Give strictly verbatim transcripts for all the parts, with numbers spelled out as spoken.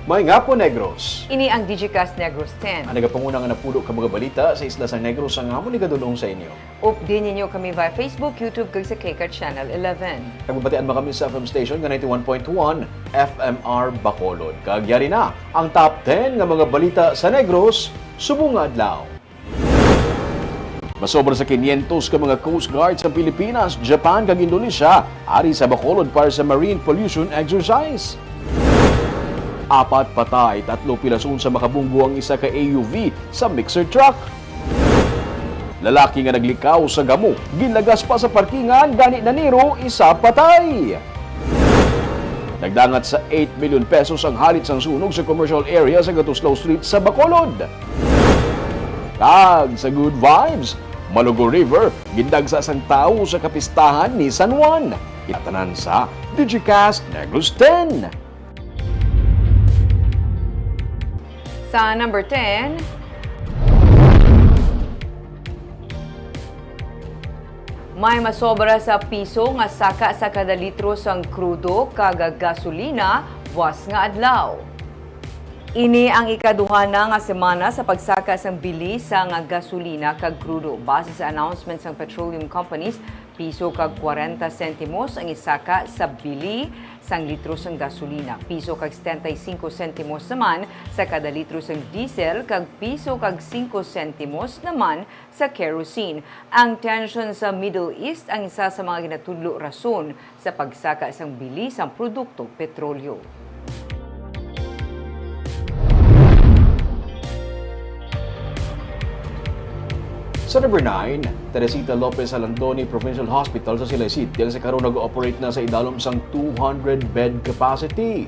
Maayong hapon, Negros. Ini ang Digicast Negros ten. Ang nagapanguna nga napulo ka mga balita sa isla sang Negros ang amon igadul-ong sa inyo. Updi ninyo kami via Facebook, YouTube, kag sa K CAT Channel eleven. Nagbabatian man kami sa F M station nga ninety-one point one F M R Bacolod. Kag yari na ang top ten nga mga balita sa Negros subong nga adlaw. Masobra sa quinientos ka mga Coast Guard sa Pilipinas, Japan, kag Indonesia ari sa Bacolod para sa marine pollution exercise. Apat patay, tatlo pilason sa makabunggo ang isa ka A U V sa mixer truck. Lalaki nga naglikaw sa gamo, ginlagas pa sa parkingan, gani naniro isa patay. Nagdangat sa eight million pesos ang halit sang sunog sa commercial area sa Gatuslao Street sa Bacolod. Kag sa good vibes, Malugo River, gindagsa sang tawo sa kapistahan ni San Juan. Kita tanan sa Digicast Negros ten. Sa number ten, may masobra sa piso nga saka sa kada litro sang krudo kag gasolina buas nga adlaw. Ini ang ikaduha na nga semana sa pagsaka sang bili sang gasolina kag krudo. Base sa announcement sang petroleum companies, piso kag kwarenta sentimos ang isaka sa bili sang litro sang gasolina, piso kag setenta y cinco sentimos naman sa kada litro sang diesel, kag piso kag singko sentimos naman sa kerosene. Ang tension sa Middle East ang isa sa mga ginatudlo rason sa pagsaka sang bili sang produkto petrolyo. Sa number nine, Teresita Lopez Alandoni Provincial Hospital sa Silay City ang sa karon nag-ooperate na sa idalom sang two hundred bed capacity.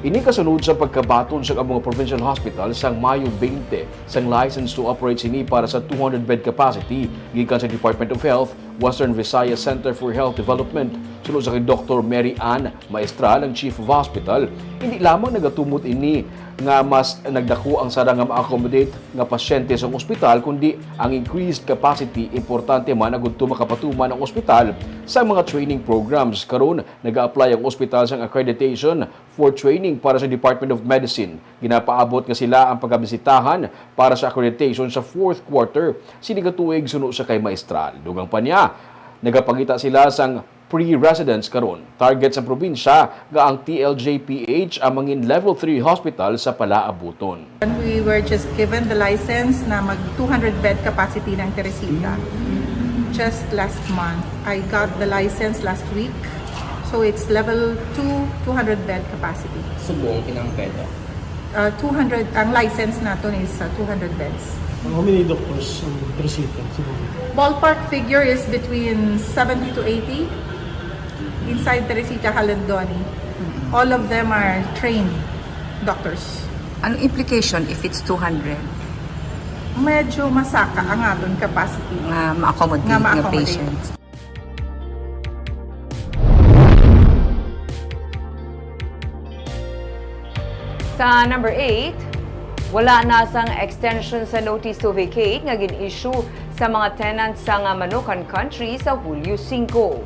Ini kasunod sa pagkabaton sang amo nga provincial hospital sang Mayo twenty sang license to operate sini para sa two hundred bed capacity gikan sa Department of Health, Western Visayas Center for Health Development. Suno sa kay Doktor Mary Ann Maestral, ang Chief of Hospital, hindi lamang nagatumod ini nga mas nagdako ang sara nga ma-accommodate nga pasyente sa ospital, kundi ang increased capacity importante man agud to makapatuman ang ospital sa mga training programs. Karon, nag-a-apply ang ospital sang accreditation for training para sa Department of Medicine. Ginapaabot nga sila ang pagabisitahan para sa accreditation sa fourth quarter sini nga tuig, suno sa kay Maestral. Dugang pa niya, nagapangita sila sang pre-residence karon. Target sa probinsya nga ang T L J P H ang mangin level three hospital sa palaabuton. And we were just given the license na mag two hundred bed capacity ng Teresita. Just last month, I got the license last week. So it's level two, two hundred bed capacity. Subong kinang bed? Uh, two hundred, ang license naton is, uh, two hundred beds. How many doctors ang Teresita? Subong. Ballpark figure is between seventy to eighty inside Teresita Calandoni. All of them are trained doctors. Anong implication if it's two hundred? Medyo masaka ang aton capacity. Nga ma-accommodate nga nga ma-accommodate patients. Sa number eight, wala na sang extension sa notice to vacate nga gin-issue sa mga tenants sang Manukan Country sa Hulyo singko.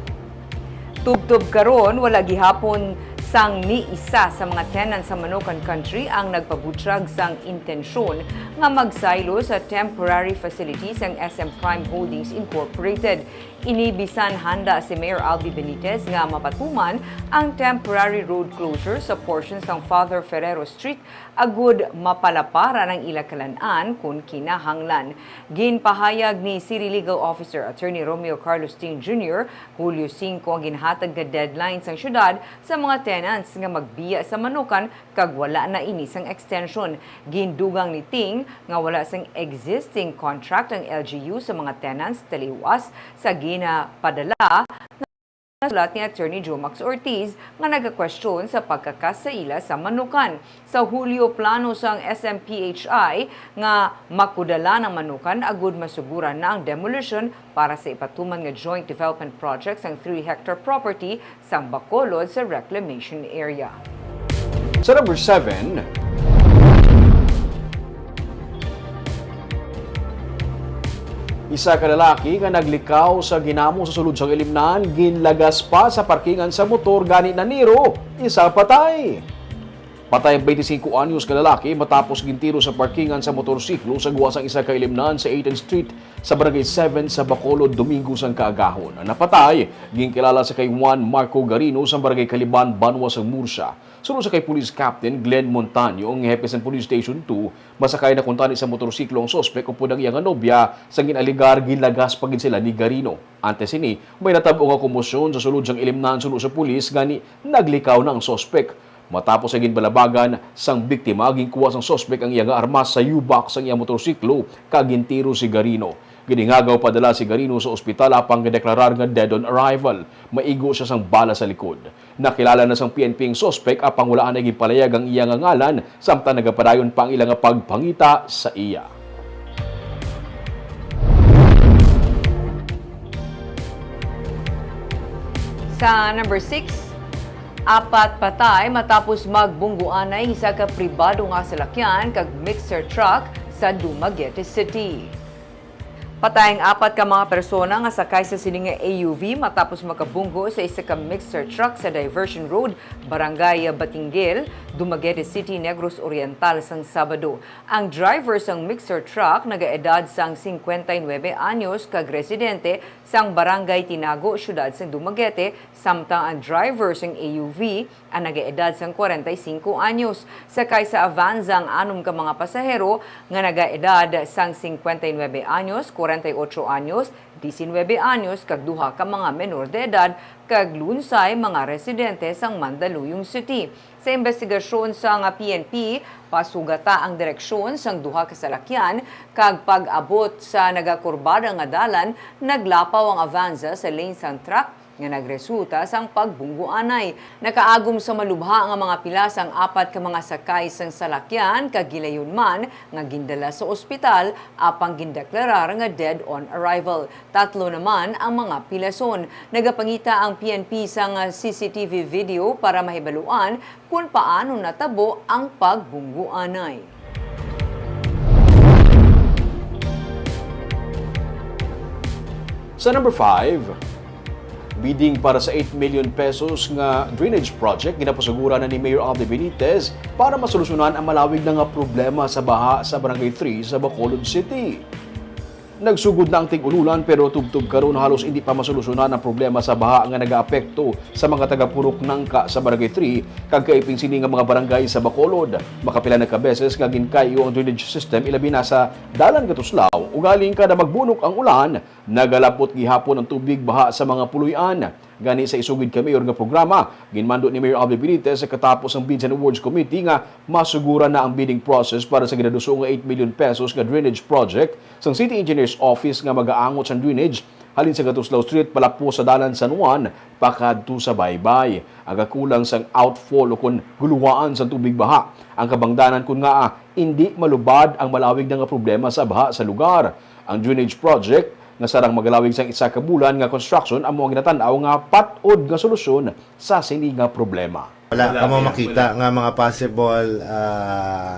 Tubtob karon, wala gihapon sang ni isa sa mga tenants sa Manukan Country ang nagpabutyag sang intensyon nga magsaylo sa temporary facility sang S M Prime Holdings Incorporated. Ini bisan handa si Mayor Albi Benitez nga mapatuman ang temporary road closure sa portion sang Father Ferrero Street agud mapalaparan ang ila kalan-an kon kinahanglan. Ginpahayag ni City Legal Officer Attorney Romeo Carlos Ting Junior, Hulyo singko ang ginhatag nga deadline sang siyudad sa mga tenants nga magbiya sa Manukan kag wala na ini sang extension. Gindugang ni Ting nga wala sang existing contract ang L G U sa mga tenants taliwas sa ginapadala nga sulat ni Attorney Jomax Ortiz nga nagakwestiyon sa pagkakas sa ila sa Manukan. Sa Hulyo, plano sang S M P H I nga makudalan ang Manukan agud masuguran na ang demolition para sa ipatuman nga joint development project sang three hectare property sang Bacolod sa reclamation area. Sa number seven, isa ka lalaki nga naglikaw sa ginamo sa sulod sang Ilimnan, ginlagas pa sa parkingan sa motor, gani naniro isa patay. Patay ang twenty-cinco anyos nga lalaki matapos gintiro sa parkingan sa motorsiklo sa guwa sang isa ka ilimnan sa eighth Street sa Barangay seven sa Bacolod, Domingo sang kaagahon. Ang napatay ginkilala sa kay Juan Marco Garino sa Barangay Caliban, banwa sang Murcia. Suno sa kay Police Captain Glenn Montaño, ang hepe sang Police Station two, masakay na kuntani sa motorsiklo ang suspek upod ang iya nga nobya, sang ginalegar gilagas pa gid sila ni Garino. Antes sini, may natabo nga komosyon sa sulod sang ilimnan suno sa pulis, gani naglikaw na ang suspek. Matapos ang ginbalabagan sang biktima, ginkuha sang suspek ang iya nga armas sa U-box sang iya motorsiklo kag gintiro si Garino. Giningagaw padala si Garino sa ospital apang gideklarar nga dead on arrival. Maigo sia sang bala sa likod. Nakilala na sang P N P ang suspek apang wala na ginpalayag ang iya nga ngalan, samtang nagapadayon pa ang ila nga pagpangita sa iya. Sa number six, apat patay matapos magbunggoanay isa ka pribado nga salakyan kag mixer truck sa Dumaguete City. Patay ang apat ka mga persona nga sakay sa sini nga A U V matapos makabunggo sa isa ka mixer truck sa Diversion Road, Barangay Batingil, Dumaguete City, Negros Oriental, sang Sabado. Ang driver sang mixer truck nagaedad sang cincuenta y nueve anyos kag residente sang Barangay Tinago, siyudad sang Dumaguete, samtang ang driver sang A U V ang nagaedad sang kwarenta y singko anyos. Sakay sa Avanza ang anom ka mga pasahero nga nagaedad sang cincuenta y nueve anyos, kwarenta y ocho anyos, diecinueve anyos, kag duha ka mga menor de edad kag lunsay mga residente sang Mandaluyong City. Sa imbestigasyon sang P N P, pasugata ang direksyon sang duha ka salakyan kag pag-abot sa nagakurbada nga dalan, naglapaw ang Avanza sa lane sang truck nga nagresulta sang pagbunggoanay. Nakaagom sa malubha nga mga pilas ang apat ka mga sakay sang salakyan kag gilayon man nga gindala sa ospital apang gindeklarar nga dead on arrival. Tatlo naman ang mga pilason. Nagapangita ang P N P sang C C T V video para mahibaluan kon paano natabo ang pagbunggoanay. Sa number five, bidding para sa eight million pesos nga drainage project ginapasuguran na ni Mayor Aldo Benitez para masolusyonan ang malawig na nga problema sa baha sa Barangay three sa Bacolod City. Nagsugod na ang tig-ululan, pero tubtob karon halos indi pa masolusyonan ang problema sa baha nga nagaapekto sa mga taga Purok Nangka sa Barangay three kag kaipin sini nga mga barangay sa Bacolod. Makapila na ka beses nga ginkay-o ang drainage system, ilabi na sa Dalan Katuslaw. Ugaling kada magbunok ang ulan, nagalapot gihapon ang tubig baha sa mga puloy-an. Gani, sa isugid kay Mayor nga programa, ginmando ni Mayor Alvin Benitez sa katapos ang Bids and Awards Committee nga masuguran na ang bidding process para sa ginaduso nga eight million pesos nga drainage project sang City Engineer's Office nga magaangot sang drainage halin sa Katuslaw Street palapos sa Dalan San Juan pakadto sa Baybay. Ang kakulang sang outfall ukon guluwaan sang tubig baha ang kabangdanan kon ngaa indi malubad ang malawig na nga problema sa baha sa lugar. Ang drainage project nga sarang magalawig sang isa ka bulan nga construction amo ang ginatan-aw nga pat-od nga solusyon sa sini nga problema. Wala Wala kamo pa yan, makita wala. nga mga possible, ah,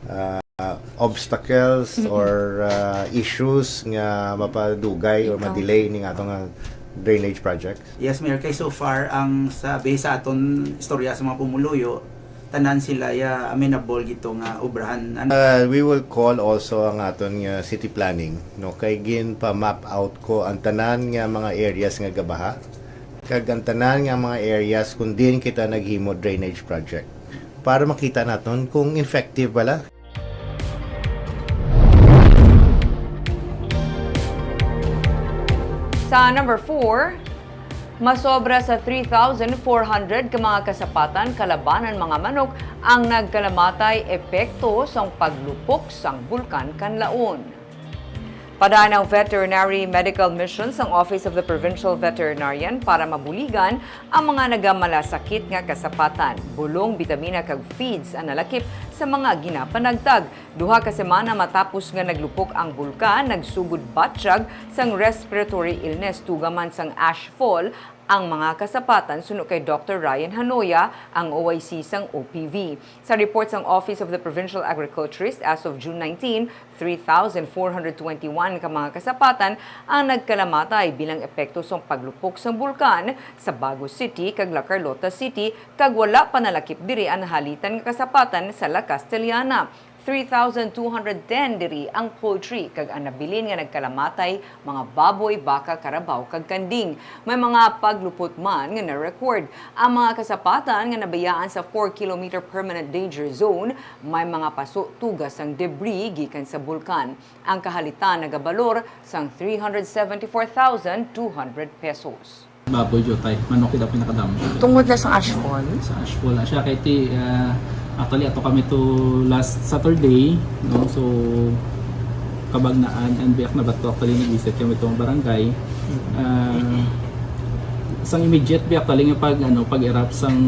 ah, obstacles Mm-mm. or, ah, issues nga mapadugay or Ikaw. madelay ning ato nga drainage project? Yes, Mayor. Kay so far, ang sa, based sa aton istorya sa mga pumuluyo, tanan sila ya amenable gito nga obrahan. Ano? Uh, we will call also ang aton nga city planning, no, kay ginpa-map out ko ang tanan nga mga areas nga gabaha kag ang tanan nga mga areas kung diin kita naghimo drainage project para makita naton kung effective bala. Sa number four, masobra sa three thousand four hundred ka mga kasapatan kalabanan mga manok ang nagkalamatay epekto sang paglupok sang Bulkan Kanlaon. Padayon ang veterinary medical mission sang Office of the Provincial Veterinarian para mabuligan ang mga nagamalasakit nga kasapatan, bulong, bitamina, kag feeds ang nalakip sa mga ginapanagtag. Duha ka semana matapos nga naglupok ang bulkan, nagsugod batyag sang respiratory illness tuga man sang ash fall Ang mga kasapatan, suno kay Doctor Ryan Hanoya, ang O I C sang O P V. Sa report sang Office of the Provincial Agriculturist, as of June nineteen, three thousand four hundred twenty-one ka mga kasapatan ang nagkalamatay bilang epekto sang paglupok sang bulkan sa Bago City kag La Carlota City, kag wala pa nalakip diri ang nahalitan nga kasapatan sa La Castellana. Three thousand two hundred ten diri ang poultry, kag ang nabilin nga nagkalamatay, mga baboy, baka, karabaw, kag kanding. May mga paglupot man nga na-record. Ang mga kasapatan nga nabayaan sa four kilometer permanent danger zone, may mga paso tuga sang debris gikan sa bulkan. Ang kahalitan nagabalor sang three hundred seventy-four thousand two hundred pesos. Baboy, jutay, manok, ito pinakadamo. Tungod na sa ashfall? Sa ashfall, ah, siya kay ti, ah, actually, ato kami to last Saturday, no? So, Cabagnaan and Biak na Bato, actually, nag-visit kami itong barangay. Ah, sang immediate, Biak, actually, nga pag, ano, pag-erupt sang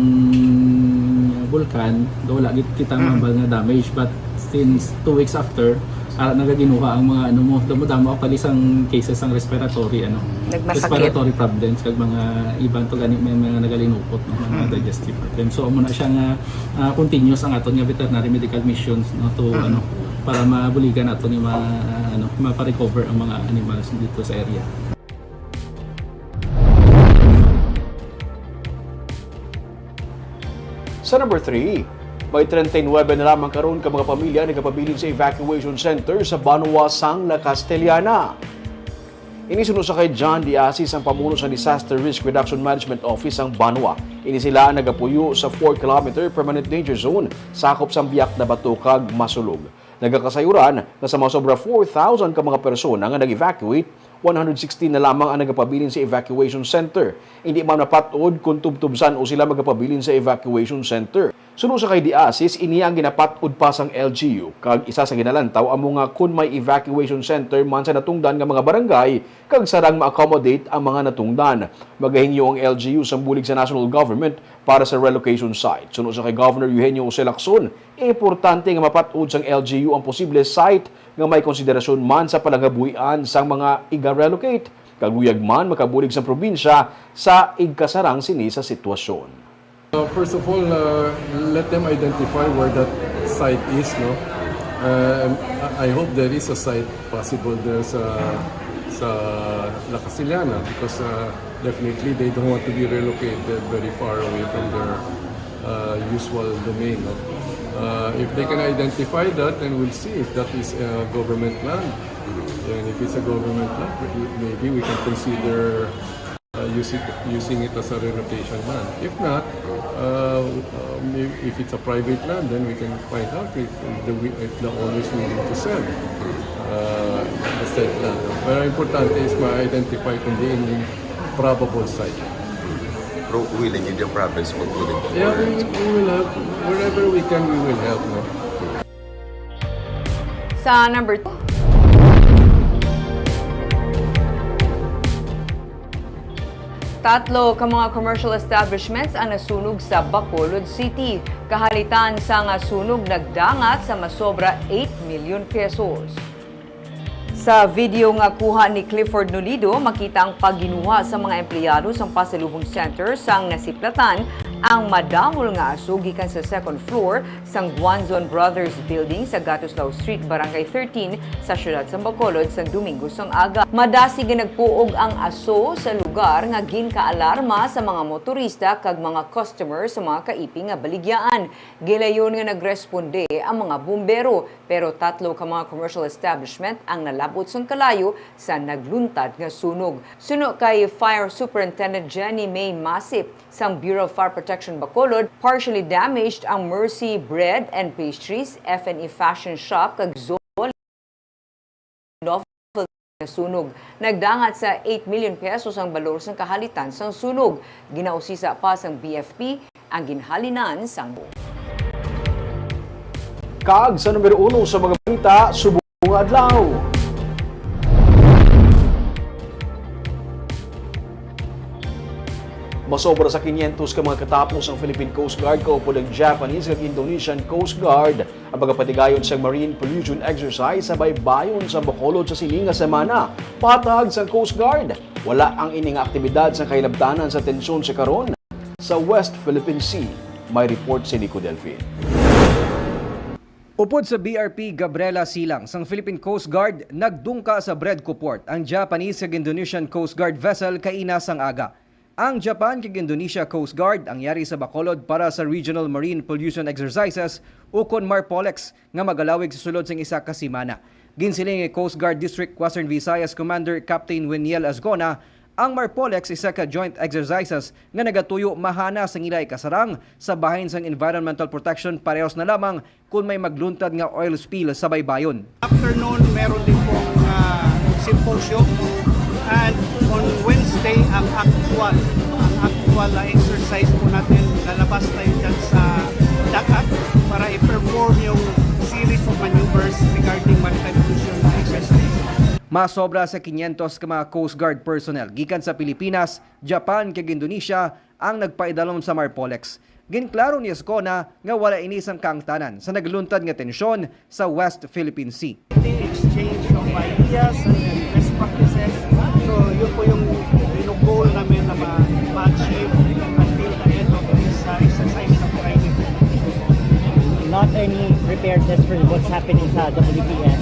bulkan, do wala gid kita Mm. mabal nga damage, but since two weeks after, ah, nagaginuha ang mga, ano mo, damo-damo actually sang cases sang respiratory, ano, Nagmasakit. respiratory problems, kag mga iban to gani may mga nagalinupot, no, mga Mm. digestive problems. So, amo na siya nga, ah, continuous ang aton nga veterinary medical missions, no, to, Mm. ano, para mabuligan naton yung mga, ah, ano, mapa-recover ang mga animals dito sa area. Sa number three, may treinta y nuebe na lamang karon ka mga pamilya nagapabilin sa evacuation center sa banwa sang La Castellana. Ini suno sa kay John Diasis, ang pamuno sa Disaster Risk Reduction Management Office sang banwa. Ini sila ang nagapuyo sa four kilometer permanent danger zone, sakop sang Biak na Bato kag Masulog. Nagakasayuran nga sa mga sobra four thousand ka mga persona nga nag-evacuate, one hundred sixteen na lamang ang nagapabilin sa evacuation center. Indi man mapat-od kon tubtob san-o sila magapabilin sa evacuation center. Suno sa kay Diasis, ini ang ginapat-od pa sang L G U, kag isa sa ginalantaw amo nga kon may evacuation center man sa natungdan nga mga barangay, kag sarang ma-accommodate ang mga natungdan. Magahingyo ang L G U sang bulig sa national government para sa relocation site. Suno sa kay Governor Eugenio Jose Lacson, importante nga mapat-od sang L G U ang posible site nga may konsiderasyon man sa palagabuhian sang mga iga-relocate, kag luyag man makabulig sang probinsya sa igkasarang sini sa sitwasyon. Uh, first of all, uh, let them identify where that site is, no? Uh, I, I hope there is a site possible there sa, sa La Castellana because, uh, definitely they don't want to be relocated very far away from their, uh, usual domain, no? Uh, if they can identify that, then we'll see if that is, uh, government land. Then if it's a government land, maybe we can consider uh, using, using it as a relocation land. If not, uh, uh, if it's a private land, then we can find out if the, if the owner is willing to sell, uh, the said land. Pero importante is ma-identify kung diin yung probable site. Pero willing in yung province, mag-willing to Yeah, we, work. we will help. Wherever we can, we will help, no? Sa number two, tatlo ka mga commercial establishments ang nasunog sa Bacolod City. Kahalitan sa nga sunog nagdangat sa masobra eight million pesos. Sa video nga kuha ni Clifford Nolido, makita ang pagginuha sa mga empleyado sang pasalubong center sang nasiplatan ang madamol nga aso gikan sa second floor sang Guanzon Brothers Building sa Gatuslao Street, Barangay thirteen, sa siyudad sang Bacolod sang Domingo sang aga. Madasig nga nagpuog ang aso sa lugar nga ginkaalarma sa mga motorista kag mga customer sa mga kaiping nga baligyaan. Gilayon nga nagresponde ang mga bumbero, pero tatlo ka mga commercial establishment ang nalab-ot sang kalayo sa nagluntad nga sunog. Suno kay Fire Superintendent Jenny May Masip sang Bureau of Fire Protection Bacolod, partially damaged ang Mercy Bread and Pastries, F and E Fashion Shop, kag Zoli Novel nga sunog. Nagdangat sa eight million pesos ang balor sang kahalitan sang sunog. Ginausisa pa sang B F P ang ginhalinan sang Kag sa numero uno sa mga balita, subong nga adlaw. Masobra sa kinyentos ka mga katapos ang Philippine Coast Guard kaupod ang Japanese kag Indonesian Coast Guard ang pagapatigayon sa marine pollution exercise sa baybayon sa Bacolod sa sini nga semana. Patag sang Coast Guard, wala ang ini nga aktibidad sa kahilabtanan sa tensyon sa karon sa West Philippine Sea. May report si Nico Delfin. Upod sa B R P Gabriela Silang sang Philippine Coast Guard, nagdungka sa Bredco Port ang Japanese kag Indonesian Coast Guard vessel kaina sang aga. Ang Japan kag Indonesia Coast Guard ang yari sa Bacolod para sa Regional Marine Pollution Exercises ukon MARPOLEX nga magalawig sa sulod sing isa ka semana. Ginsiling ni Coast Guard District Western Visayas Commander Captain Winiel Azgona, ang MARPOLEX isa ka joint exercises nga nagatuyo mahana sang ila ikasarang sa bahin sang environmental protection parehos na lamang kon may magluntad nga oil spill sa baybayon. Afternoon, meron din pong, ah, symposium. And on Wednesday, ang actual, ang actual, ah, exercise po natin, lalabas tayo dyan sa dagat para i-perform yung series of maneuvers regarding maritime pollution exercise. Masobra sa kinyentos ka mga Coast Guard personnel gikan sa Pilipinas, Japan, kag Indonesia ang nagpaidalom sa MARPOLEX. Ginklaro ni Azgona nga wala ini sang kaangtanan sa nagluntad nga tensyon sa West Philippine Sea. The exchange of ideas and then best practices. So, yun po yung, yung goal namin na ma-, ma-achieve until the end of this, uh, exercise of training. Not any preparedness for what's happening sa W P S?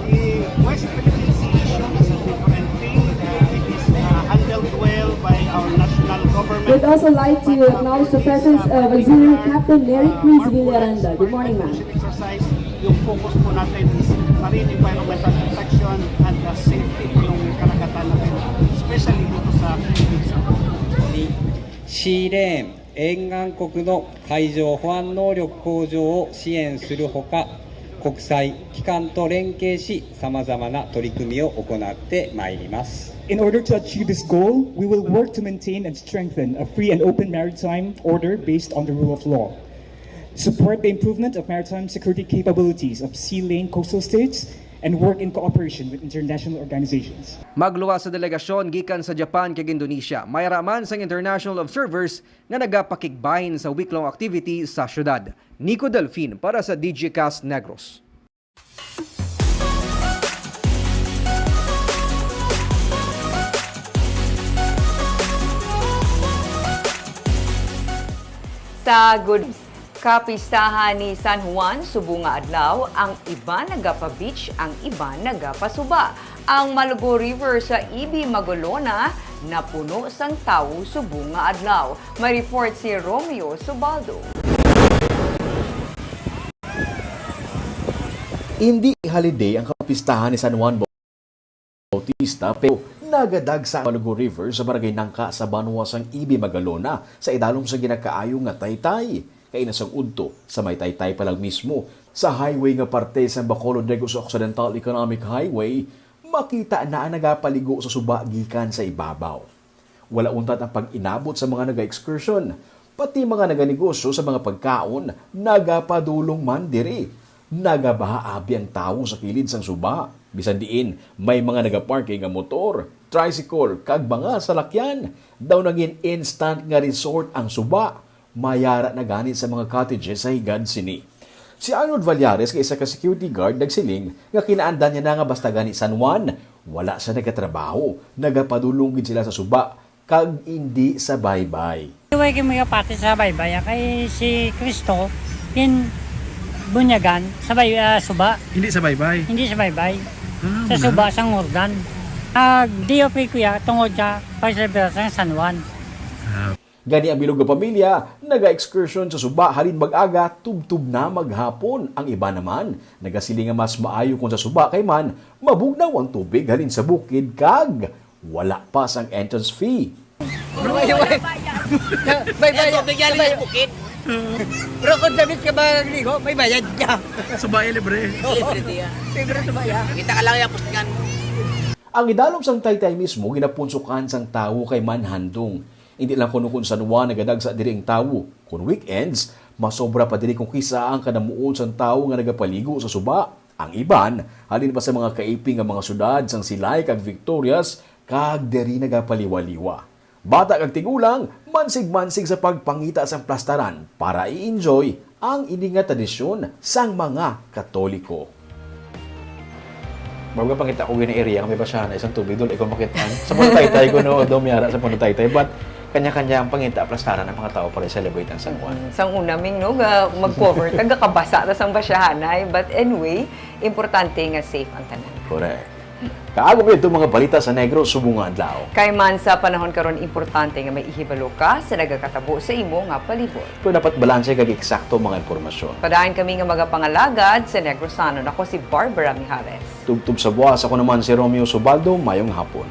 The West Philippine Sea issue is a different thing. Uh, it is, uh, handled well by our national government. We'd also like to acknowledge the presence of Auxiliary Captain Mary Cruz Villaranda. Good morning, ma'am. Exercise, yung focus po natin is marine environmental protection and, uh, safety po ng karagatan natin, especially dito sa Philippines. に、シーレーン沿岸国の海上保安能力向上を支援するほか、国際機関と連携し、さまざまな取り組みを行ってまいります。 In order to achieve this goal, we will work to maintain and strengthen a free and open maritime order based on the rule of law, support the improvement of maritime security capabilities of sea lane coastal states, and work in cooperation with international organizations. Magluwas sa delegasyon gikan sa Japan kag Indonesia, may ara man sang international observers nga nagapakigbahin sa week-long activity sa syudad. Nico Delfin para sa Digicast Negros. Sa Good Kapistahan ni San Juan subong nga adlaw, ang iban nagapa-beach, ang iban nagapasuba. Ang Malugo River sa Ibi Magolona napuno sang tawo subong nga adlaw. May report si Romeo Subaldo. Indi holiday ang kapistahan ni San Juan Bautista, pero nagadagsa ang Malugo River sa Barangay Nangka sa banwa sang Ibi Magalona sa idalom sa ginakaayo nga taytay. Kaina sang udto, sa may taytay pa lang mismo, sa highway nga parte sang Bacolod Negros Occidental Economic Highway, makita na ang nagapaligo sa suba gikan sa ibabaw. Wala untat ang pag-inabot sa mga naga-excursion, pati mga naganegosyo sa mga pagkaon nagapadulong man diri. Nagabaha abi ang tawo sa kilid sang suba. Bisan diin, may mga nagaparking nga motor, tricycle, kag mga salakyan. Daw nangin instant nga resort ang suba. Mayara na gani sa mga cottages sa higad sini. Si Arnold Vallares nga isa ka security guard nagsiling nga kinaandan niya na nga basta gani San Juan, wala sa nagatrabaho, nagapadulong gid sila sa suba kag indi sa baybay. Way kami kapati sa baybay, ah, kay si Cristo, kin bunyagan sa bay-, ah, suba. Hindi sa baybay? Hindi sa baybay. Ah, sa wala. Suba, sa Ngordan. Ag-day off kay kuya, tungod sa pagselebrar sa San Juan. Ah. Gani ang bilog nga pamilya, naga-excursion sa suba halin mag-aga, tubtob na maghapon. Ang iba naman, nagasiling nga mas maayo kon sa suba kay man mabugnaw ang tubig halin sa bukid kag wala pa sang entrance fee. Bro, ay, ay. May bayad. Tubig yan, sa bukid. Pero kung damit ka ba nagligo, may bayad ka. Suba ay libre. Libre diya. Libre suba, ya. Kita ka lang yung postingan mo. Ang idalom sang taytay mismo ginapunsukan sang tawo kay man handom. Indi lang kuno kon San Juan nagadagsa diri ang tawo. Kon weekends, masobra pa diri kon kis-a ang kanamuon sang tawo nga nagapaligo sa suba. Ang iban, halin pa sa mga kaiping nga mga syudad sang Silay kag Victorias, kag diri nagapaliwaliwa. Bata kag tigulang, mansig-mansig sa pagpangita sang plastaran para i-enjoy ang ini nga tradisyon sang mga Katoliko. Bago pangita ko gina area nga may basyahan na isang tubig, dol, ikaw makita. Sa Punta Taytay ko, no, daw miyara sa Punta Taytay. But kanya-kanya ang pangita, plastaran ang mga tao para i-celebrate ang San Juan. Mm, sang una, Ming, no, ga mag-cover, taga kabasa ta sang basyahanay. But anyway, importante nga safe ang tanan. Correct. Kaagom ito mga balita sa Negros subong nga adlaw. Kay man sa panahon karon, importante nga may ihibalo ka sa nagakatabo sa imo nga palibot. Pero dapat balanse kag eksakto mga impormasyon. Padayon kami nga magapangalagad sa Negrosanon. Ako si Barbara Mijares. Tubtob sa buwas, ako naman si Romeo Subaldo. Mayong hapon.